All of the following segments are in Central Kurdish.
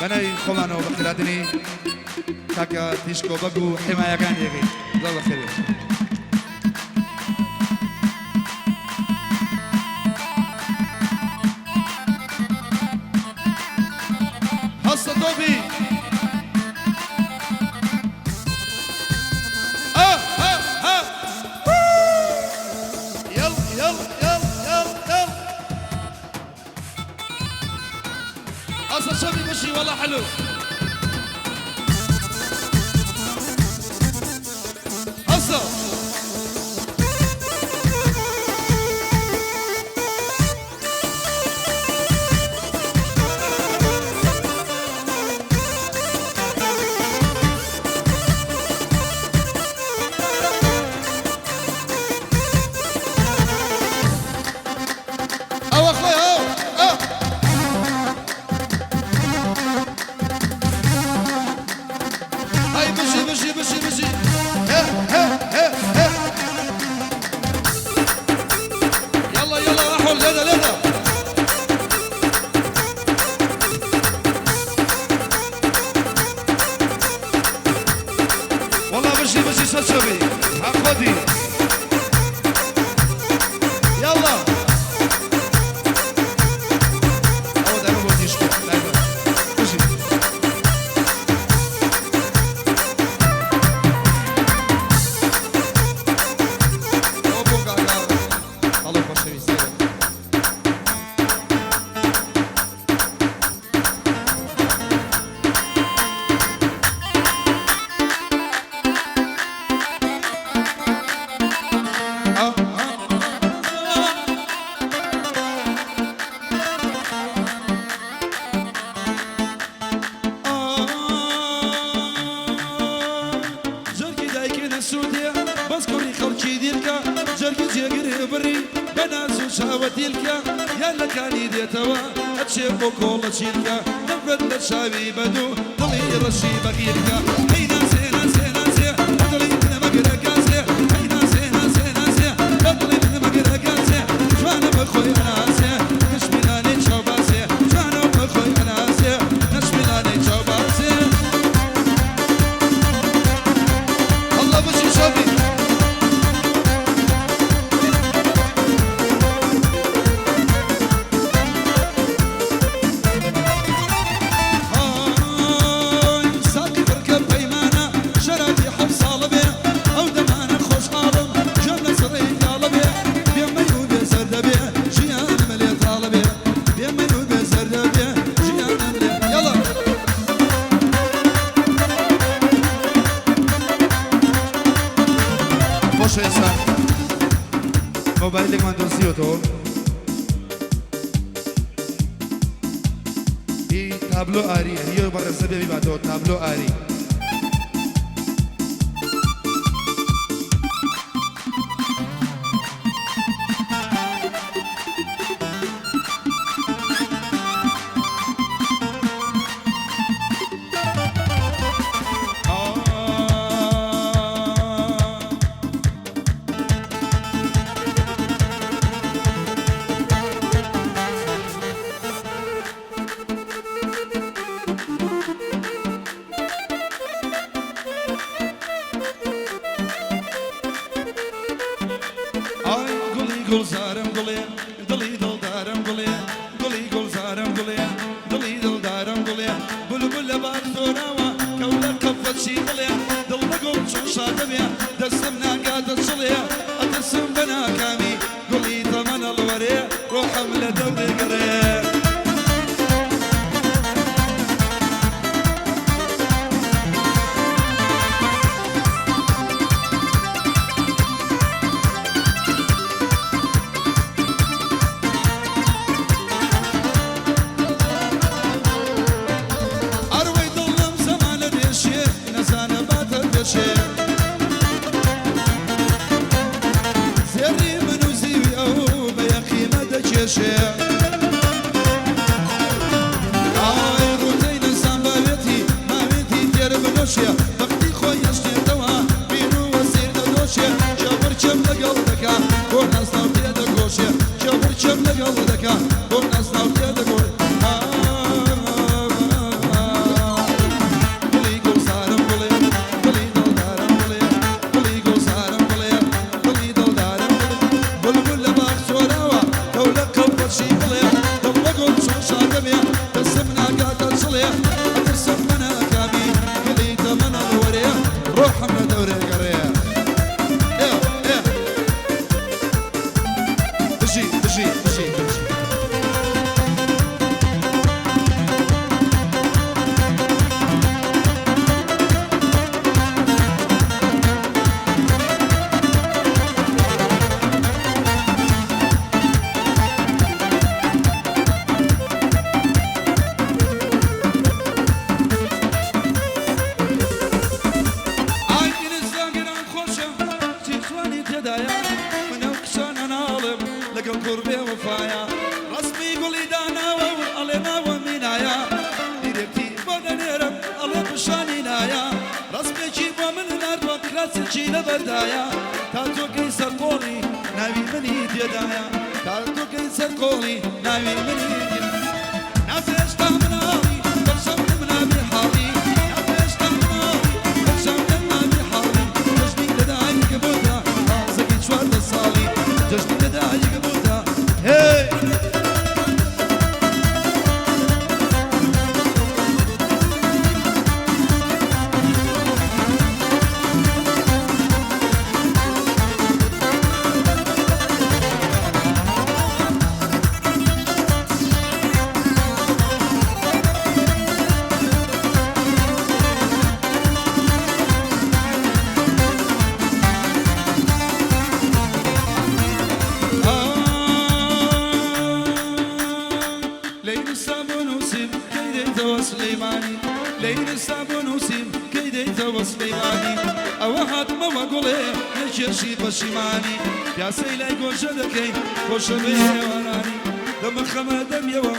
بەناوی خۆمانەوە بەخێرهاتنی کاکە تیشکۆ بەگ و حیمایەکانی یەکەین. زۆر بەخێر بێن. هەستە تۆپی. ئا ها ها. یەڵ یەڵ یەڵ یەڵ یەڵ. ئەسە شەبی بژی وەڵا حلو. هەسە. ئەوە خۆی ئەو ئە. هەی بژی بژی بژی بژی هێ هێ هێ هێ. یاڵا یاڵا ئەحۆل لێدە لێدە. وەڵا بژی بژی سەرچەوی هەق خۆتی. یاڵا. ئەوە دەکەم بۆ تیشکۆ لای من. بژی. ئەوە بۆ کاکە هەڵۆ خۆشەویست. ئا ئا ئا. جەرگی دایکێ دەسووتێ بەس کوڕی خەڵکی دیلکە جەرگی جێگرێ بڕی بە ناز و چاوە دیلکە یان لە کانی دێتەوە ئەچێ بۆ کۆڵە چیلکە نەفرەت لە چاوی بەدوو دڵی ڕەشی بەغیلکە هەی نازێ نازێ نازێ لە دڵی من مەگرە گازێ هەی نازێ نازێ نازێ لە دڵی من مەگرە گازێ جوانە بە خۆی ئەنازێ نەشمیلانەی چاوبازێ جوانە بە خۆی ئەنازێ نەشمیلانەی چاوبازێ. ئەڵڵا بژی شەبی. ئای ساقی پڕکە پەیمانە شەرابی حەوت ساڵە بێ ئەو دەمانە خۆشحاڵم گوێم لە زڕەی پیاڵە بێ بێ مەی و بێ زەردە بێ ژیانم لێ تاڵە بێ بێ مەی و بێ زەردە بێ ژیانم لێ یاڵا. خۆشەویستان مۆبایلێکمان دۆزیوەتەوە هی تابلۆ ئاریە هی بەڕێزە بێ بیباتەوە تابلۆ ئاری. ئای گوڵی گوڵزارم گوڵێ دڵی دڵدارم گوڵێ گوڵی گوڵزارم گوڵێ دڵی دڵدارم گوڵێ بولبول لە بار زۆراوە کەو لە قەفەسی دڵێ دڵ بە گوڵ چۆن شادەبێ دەستم ناگاتە چڵێ ئەترسم بە ناکامی گوڵی تەمەن هەڵوەرێ ڕۆحم لە دەورێ گەڕێ. ئەروەی دڵ لەم زەمانە دێشێ نەزانە باتە پێشێ زێڕی من و زیوی ئەو بە یەقیمە دەکێشێ ئای ڕووتەی نەزان باوێتی ماوێتی تێر بنۆشێ بەختی خۆی ئەشنێتەوە بیر و وەزیر دەدۆشێ کێبڕکێم لەگەڵ دەکا بۆ نازناو تێدەکۆشێ کێبڕکێم لەگەڵ دەکا بۆ نازناو تێدەکۆشێ. بێوەفایە ڕەسمی گوڵی داناوە و ئەڵێ ناوە مینایە دیرێکتی بۆ دەنێرم ئەڵێ پیشانی نایە ڕەسمێکی بۆ من ناردوە کراسێکی لەبەردایە تاتۆکەی سەر قۆڵی ناوی منی تێدایە تاتۆکەی سەر قۆڵی ناوی منی نازێشتا مناڵی دڵشەم لەمنا بێ حاڵی نازێشتا مناڵی دڵشەم لەمنا بێ حاڵی جەژنی لەدایک بووتە تازەکی 14 ساڵی جەژنی لەدایک بووتە هێی. لەی نووسا بۆ نووسیم کەی دێیتەوە سلەیمانی لەی نووسا بۆ نووسیم کەی دێیتەوە سلەیمانی ئەوە هاتمەوە گوڵێ نەکێشی پەشیمانی پیاسەی لای گۆشە دەکەی خۆشە بێ ئێوارانی دەمە خەمە دەمیەوە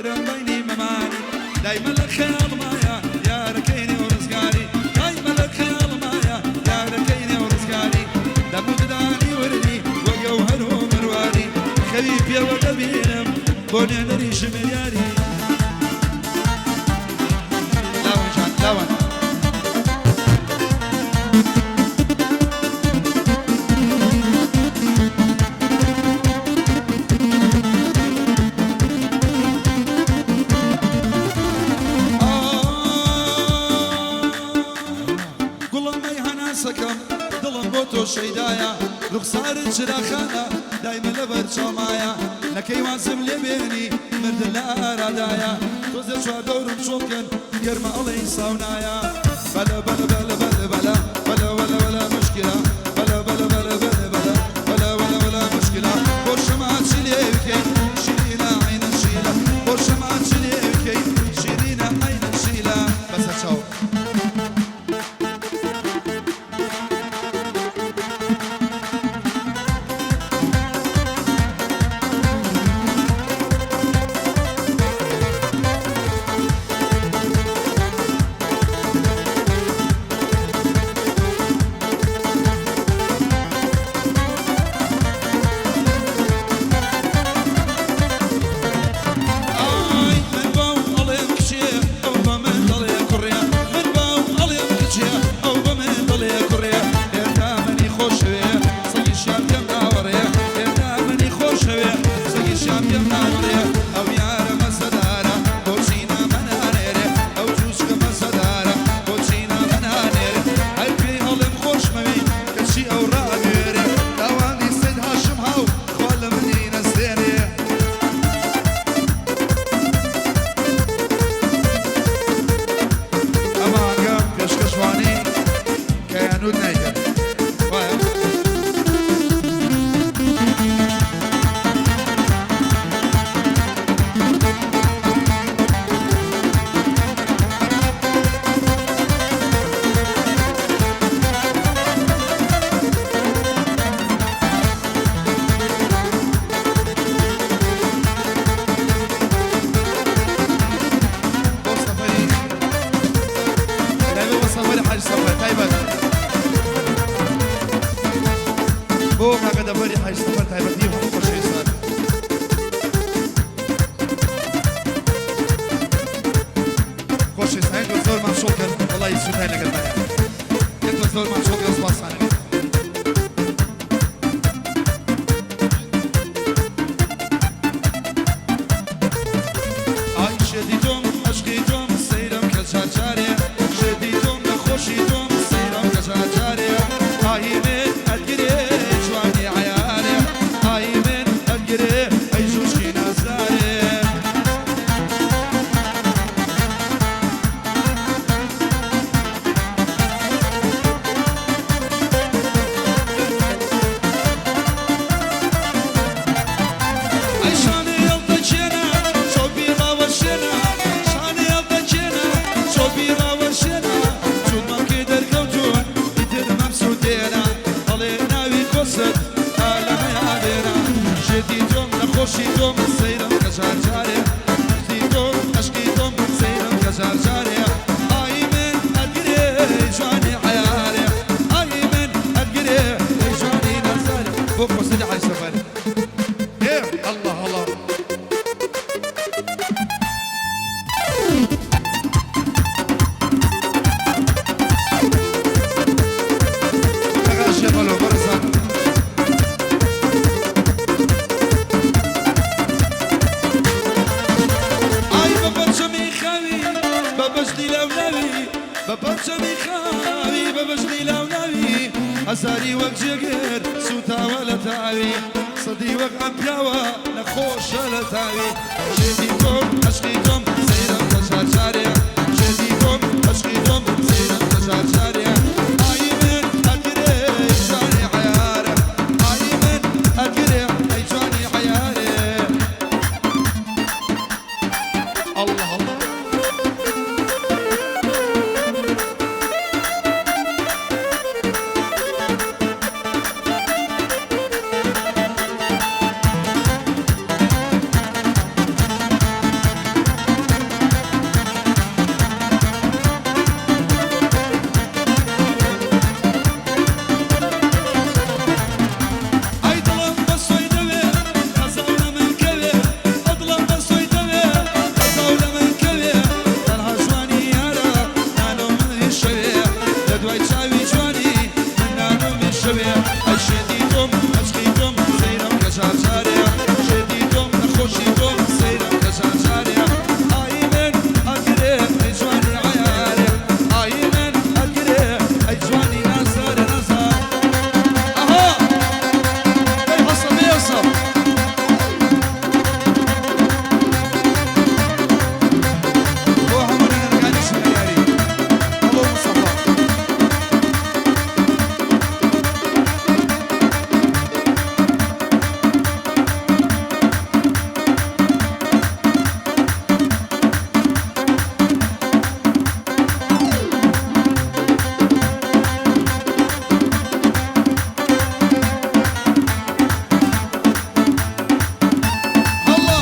رەمبەینی مەمانی دایمە لە خەیاڵمایە یارەکەی نێو ڕزگاری دایمە لە خەیاڵمایە یارەکەی نێو ڕزگاری دەم و ددانی وردی وەک گەوهەر و مرواری خەوی پێوە دەبینم بۆ نوێنەری ژمێریاری لاوان جان لاوان. گوڵم ئەی هەناسەکەم دڵم بۆ تۆ شەیدایە ڕوخسارت چراخانە دایمە لەبەر چاومایە نەکەی وازم لێ بێنی مردن لە ئارادایە تۆزێ چوار دەورم چۆڵ کەن گەرمە ئەڵێی ساونایە بەلە بەلە بەلە بەلە بەلە بەلە وەلە وەلە مشکلە بەلە بەلە بەلە بەلە بەلە بەلە وەلە وەلە مشکلە بۆ شەما چی لێ بکەی شیرینە عەینە شیلە بۆ شەما چی لێ بکەی شیرینە عەینە شیلە بەسەر چاو. ئای من باو ئەڵێم کچێ ئەو بە من دەڵێ کوڕێ من باو ئەڵێم کچێ ئەو بە من دەڵێ کوڕێ هێرتا منی خۆشەوێ سەگیشیان پێم ناوەڕێ هێرتا منی خۆشەوێ سەگیشیان پێم ناوەڕێ ئەو یارە مەزەدارە بۆچی نامەنانێرێ ئەو جوچکە مەزەدارە بۆچی نامەنانێرێ هەر پێی ئەڵێم خۆشمەوێی کەچی ئەو ڕادوێرێ تاوانی سەید هاشم هاو خوا لە منی نەستێنێ. ئەم ئاهەنگە پێشکەشوانی کەیانوت نایکەن وایە؟ بۆ سەفەری تایبەت بۆ سەفەری حەج سەفەر تایبەت بۆ کاکە دەڤەری حەج سەفەر تایبەتی هەموو خۆشەویستان. خۆشەویستان تۆ زۆرمان شۆڵ کرد وەڵی سوتای لەگەڵمانە تۆ زۆرمان شۆڵ کرد سوپاسانەکەی. ئای شێتی تۆم عەشقی تۆم سەیرم کە جار جارێ شێتی تۆم نەخۆشی تۆم سەیرم کە جار جارێ ئاهی من ئەتگرێ جوانی عەیارێ ئاهی من ئەتگرێ ئەی جوشکی نازدارێ. ئەی شانێ هەڵدەچێنە چۆپی ڕاوەشێنە شانێ هەڵدەچێنە چۆپی ڕاوەشێنە چوون مەمکی دەرکەوتوون ئیتر مەمسووتێنە ئەڵێ ناوی کۆسرەت تا لە مەیادێنە شێتی تۆم نەخۆشی نەخۆشی تۆم سەیرم کە جار جارێ عەشقی تۆم عەشقی تۆم سەیرم کە جار جارێ ئای من ئەگرێ جوانی عەیارێ ئای من ئەگرێ جوانی نازارێ بۆ خۆسەری عەلی سەفەر ئێ الله الله. ئەغا شێخەلۆ بەڕێزان. ئای بە پەرچەمی خاوی بە بەشتی لاوناوی بە پەرچەمی خاوی بە بەشتی لاوناوی هەزاری وەک جێگر سوتاوە لە تاوی سەدی وەک ئەم پیاوە نەخۆشە لە تاوی شێتی تۆم عەشقی تۆم سەیرم کە جار جارێ شێتی تۆم عەشقی تۆم سەیرم کە جار جارێ ئای من ئەگرێ جوانی عەیارە ئای من ئەگرێ ئەی جوانی عەیارێ. الله الله. ئای دڵم بەسۆی دەوێ قەزاو لە من کەوێ ئەدڵم بەسۆی دەوێ قەزاو لە من کەوێ تەنها جوانی یارە نانۆم شەوێ لە دوای چاوی جوانی من نانۆم شەوێ ئەی شێتی تۆم عەشقی تۆم سەیرم کە جار جارێ شێتی تۆم نەخۆشی تۆم سەیرم کە جار جارێ ئای من ئەگرێ ئەی جوانی عەیارێ ئای من ئەگرێ ئەی جوانی نازارێ نازار. ئەها ئەی حەسەن بێسە. بۆ هەموو نەنەرەکانی شنەیاری هەڵۆ مستەفا. الله.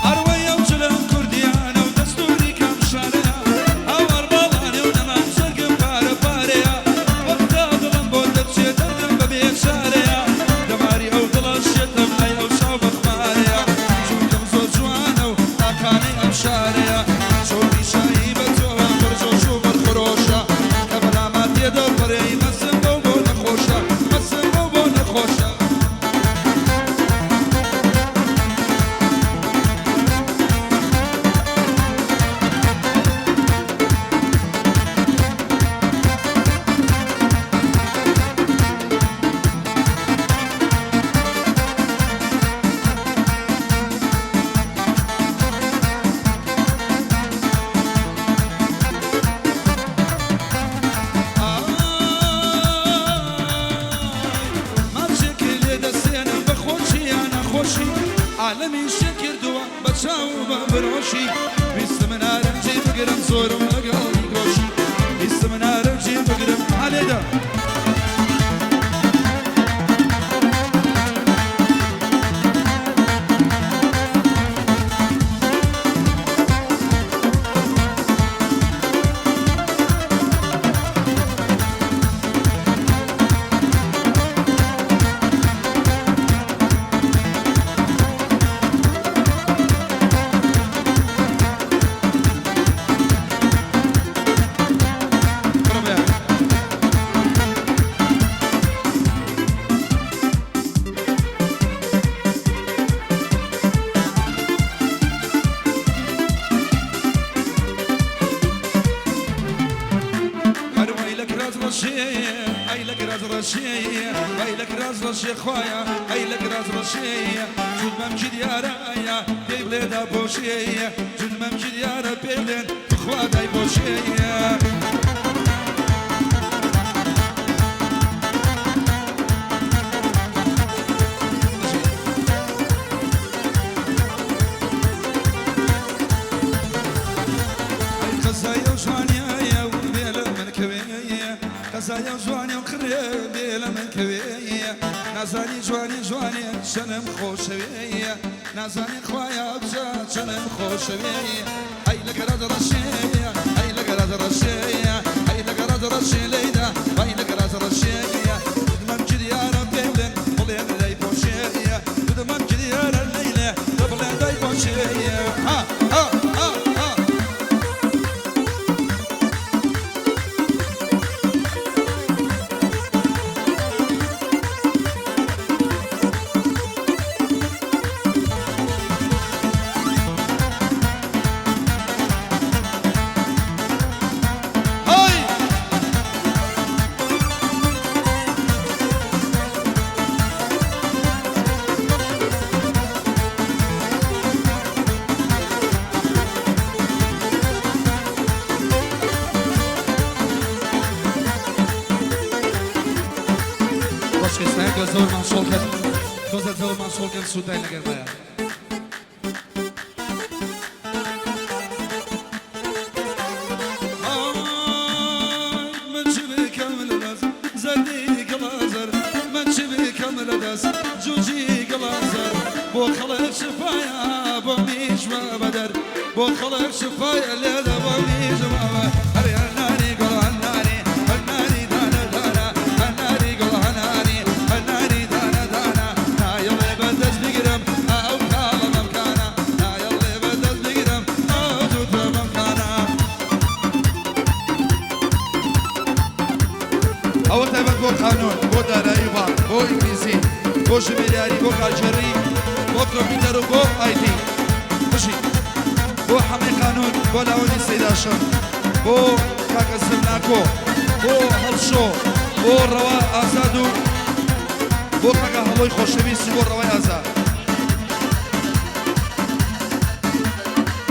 ئەروەیە و جلم کوردیانە و دەستوری کەم شارەیە هاوار باڵانێ و نەمام جەرگم پارە پارەیە وەختا دڵم بۆ دەرچێ دەردم بە بێچارەیە دەماری ئەو دڵە شێتم لای ئەو چاو بەخمارەیە چونکەم زۆر جوانە و تاکانەی ئەم شارەیە چۆمی شایی بە تۆوە پڕجۆش و بەرخرۆشە کە بەلاما تێدەپەڕێی مەسم بەو بۆ نەخۆشە مەسم بەو بۆ نەخۆشە. مارچێک لێ دەستێنم بە خۆشی یا نەخۆشی عالەمی شێ کردووە بە چاو و بە برۆشی ویستم نارنجی بگرم زۆرم لەگەڵی گۆشی ویستم نارنجی بگرم عالێدا. بڕە بەیان. ئەی لە کراس ڕەشێ خوایە ئەی لە کراس ڕەشێ جووت مەمکی دیارەیە پێی بڵێ داپۆشێ جووت مەمکی دیارە پێی بڵێن بخوا دایپۆشێ. ئەی قەزای ئەو جوانیایە و بێ لە من کەوێیە قەزای ئەو جوانی و قڕێ بێ لە من کەوێیە نازانی جوانی جوانێ چەنم خۆشەوێیە نازانی خوایە بجا چەنم خۆشەوێیە ئەی لە گەرەد ڕەشێیە ئەی لە گەرەد ڕەشێیە ئەی لە گەرەد ڕەشێ لەیدا ئەی لە گەرەد ڕەشێیە دمەم دیارە پێ بڵێن بڵێن دای پۆشێیە دمەم دیارە لەیلێ بڵێن دای پۆشێیە ها ها ها ها. هەی خۆشخیستان تۆ زۆرمان شۆڵ کرد تۆزە زۆرمان شۆڵ کرد سوودای لەگەرمایە. ئای من چ بکەم لە دەست زەردی گڵازەر من چ بکەم لە دەست جوجی گڵازەر بۆ خەڵک شفایە بۆ میش بەدەر بۆ خەڵک شفایە لێدە بۆ میش بە هەر هەناری گوڵ هەناری هەناری دانە دانە هەناری گوڵ هەناری هەناری دانە دانە نایەڵێ بەدەست بگرم ئەو کاڵە مەمکانە نایەڵێ بەدەست بگرم ئەو جووتە مەمکانە. ئەوە تایبەت بۆ قانون بۆ دارایی بانک بۆ ئینگلیزی بۆ ژمێریاری بۆ کارگێڕی بۆ کۆمپیوتەر و بۆ ئایتی بژی بۆ حەمەی قانون بۆ لاوەندی سەیداشم بۆ کاکە سمناکۆ بۆ هەڵشۆ بۆ ڕەوا ئازاد و بۆ کاکە هەڵۆی خۆشەویست و بۆ ڕەوای ئازاد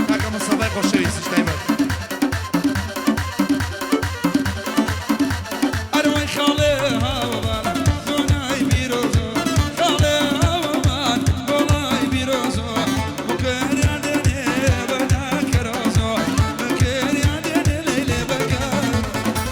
کاکە مستەفای خۆشەویستیش تایبەت. ئەروەی خاڵێ هاوەمان بۆنای بیرۆزۆ خاڵێ هاوەمان بۆڵای بیرۆزۆ بکەریان دێنێ بەناکەرۆزۆ بکەریان دێنێ لەیلێ بەکە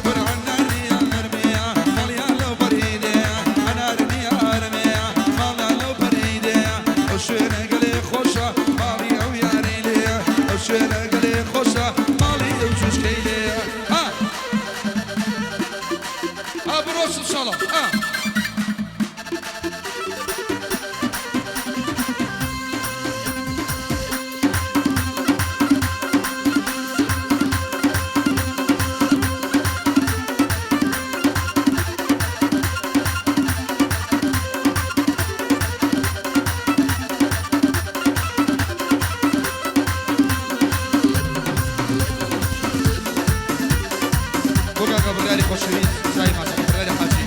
قورعەناریان نەرمەیە ماڵیان لەو پەریدەیە ئەنارنی ئارمەیە ماڵیان لەو پەریدەیە ئەو شوێنە گەلێ خۆشە ماڵی ئەو یارەی لێیە ئەو شوێنە گەلێ خۆشە ماڵی ئەو جوشکەی لێیە ها ها بڕۆش ئینشاڵڵا ها. بۆ کاکە بڕیاری خۆشەویست چای ماچەکە بڕیاری حاجی.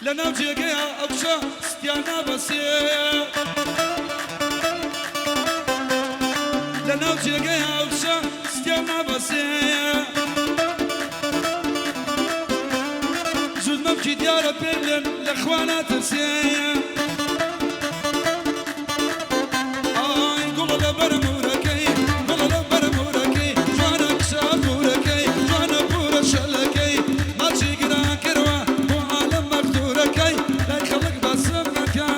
لە ناو جێگەیە ئەو کچە ستیان نابەسێ لە ناو جێگەیە ئەو کچە ستیان نابەسێ زوو مەمکی دیارە پێ بڵێن لە خوا ناترسێ ئای گوڵە لە بەرمورەکەی گوڵە لە بەرمورەکەی جوانە کچە پورەکەی جوانە پورە شەلەکەی ماچی گران کردوە بۆ عالەم مەختورەکەی لای خەڵک باسم نەکە.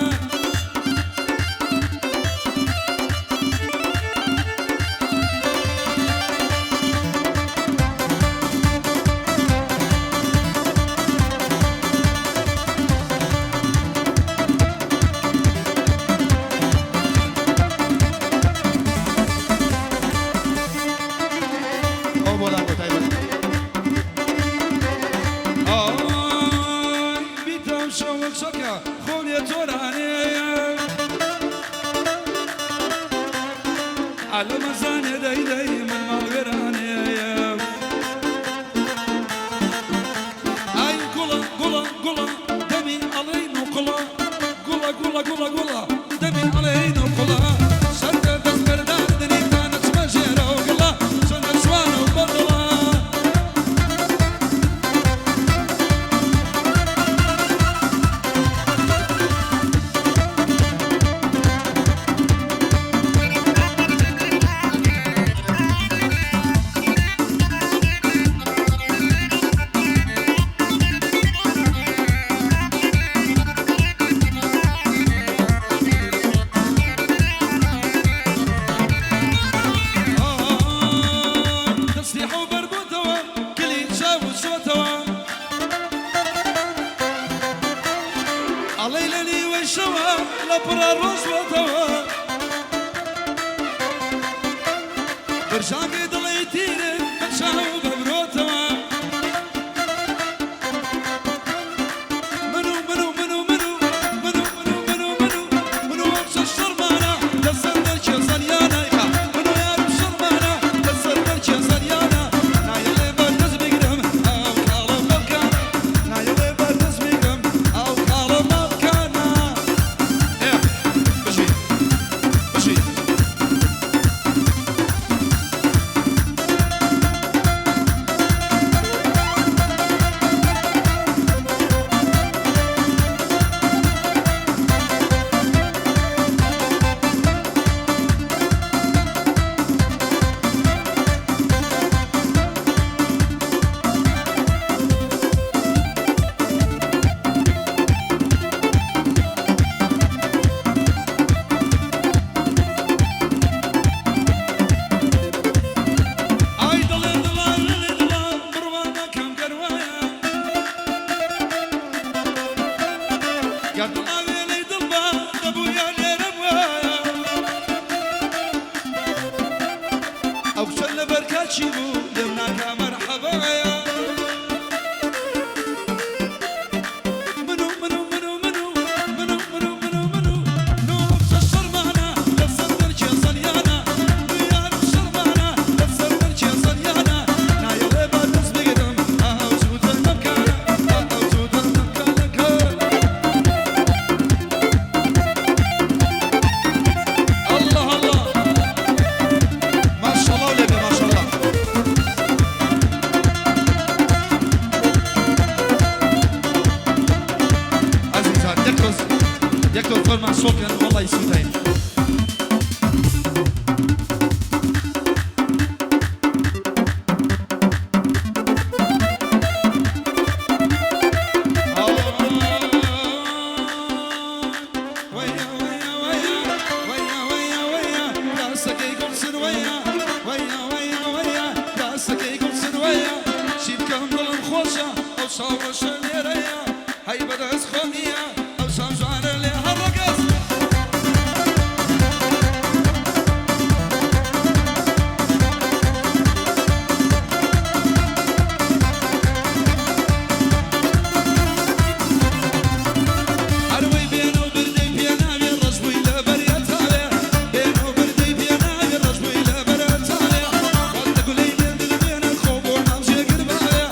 عالەمە زانێ دەی دەی من ماڵ وێرانەیەم. ئای گوڵە گوڵە گوڵە دەمی ئەڵێی نوقڵە، گوڵە گوڵە گوڵە گوڵە دەمی ئەڵێی نوقڵە، شەرتە دەستبەرداردنی تا نەچمە ژێرەوە گڵە، چەندە جوانە و بەدڵە. دەستی حەو بەربۆتەوە کلی چاو چۆتەوە، ئەڵێی لە نیوەی شەوە لە پڕا ڕۆژ بۆتەوە، برژانگی دڵی تیرت بە چاو بەبرۆتەوە. من و من و من و من و من و من و من و من و من و ئەم شەڕمانە لەسەر دەرکێ زەنیانە، من و یارم شەڕمانە لەسەر دەرکێ زەنیانە، نایەڵێ بەردەست بگرم ئەو کاڵە مەبکانە، نایەڵێ بەردەست بگرم ئەو کاڵە مەبکانە. بژی بژی. ئای دڵێ دڵا دڵێ دڵا بڕوا ناکەم گەر وایە، گەر دڵا وێنەی دڵ با دەبوویە لێرە وایە، ئەو کچە لەبەر کاچی بوو لێم ناکا مەرحەبایە. من و من و من و من و من و من و من و من و نۆ شەرمانە لەسەر دەرکێ زەنیانە، یارم شەرمانە لەسەر دەرکێ زەنیانە، نایەڵێ بەردەست بگرم ئەو جووتە نەمکانە، ئەو جووتە نەمکانەکە. الله الله. ماشەڵڵا لێ بێ ماشەڵڵا. عەزیزان یەک تۆز یەک تۆز فەرمان شۆکەن وەڵی سووداین. ويا ويا ويا ويا ويا ويا داسەکەی گوڵ سروەیە، ويا ويا ويا داسەکەی گوڵ سروەیە، چی بکەم دڵم خۆشە ئەو چاوەشە لێرەیە، هەی بەدەست خۆم نییە ئەو چاو جوانە لێ هەڕەگەز. هەروەی بێنە و بردەی پێناوێ ڕەش بووی لەبەر یەتاوێ، بێنە و بردەی پێناوێ ڕەش بووی لەبەر یەتاوێ، واز لە گولەی مێردت بێنە خۆ بۆ ناو جێگر باوێ،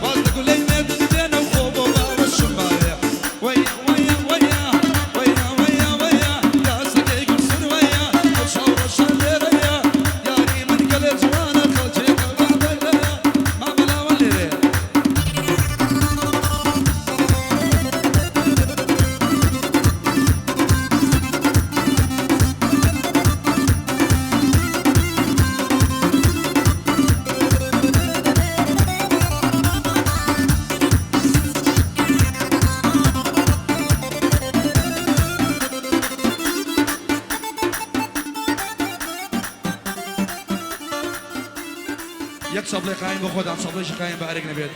واز لە گولەی مێردت بێنە خۆ بۆ باوەشم باوێ. وەیە وەیە وەیە وەیە وەیە وەیە داسەکەی گوڵ سروەیە، ئەو چاو ڕەشە لێرەیە، یاری من گەلێ جوانە خەڵکێکە بابەلەیە، مامەلاوە لێرەیە. یەک چەپڵەی قایم بۆ خۆتان، چەپڵێکی قایم بە ئەرێک نەبێت.